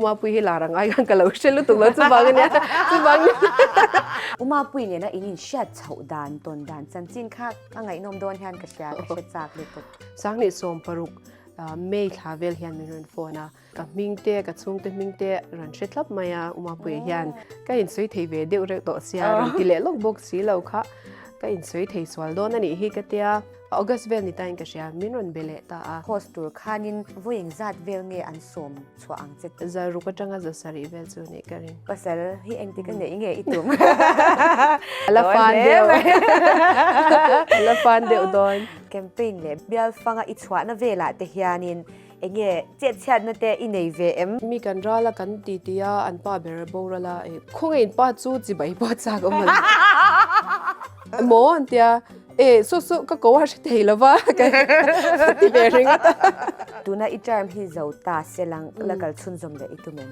Umapui hi lar angai khan ka lo hre lutuk lo chuvang ania chuvang Umapui nena in inhriat chhoh dan tawn dan chanchin kha ka ngaihnawm dawn hian ka hria ka hre chak lutuk. 2016 May thla vel hian min rawn phone a, ka hming te ka chhungte hming te rawn hre thlap mai a Umapuia hian ka insawi thei ve deuh reuh tawh sia rawn ti leh lawk bawk si lo kha ka insawi thei sual dawn a nih hi ka tia. August vel ni tain ka hria, min rawn be leh ta a. Host tur khanin vawi engzat vel nge an sawm chhuah ang che? Zaruk atanga zasarih vel chu nih ka ring. Pasal hi engtik a neih nge i tum? A la fan deuh. A la fan deuh dawn. Campaign leh bial fanga i chhuahna velah te hianin enge chetchhiatna te i nei ve em? Mi kan ral a kan ti ti a, an pa ber a boral a, khawngaih in pa chu chibai pawh a chak awm a lo. Maw an tia. E, su su, ka ko a hre thei lo va, ka ti ve ringawt a. Tuna i term hi zo ta se lang la kal chhunzawm leh i tum em?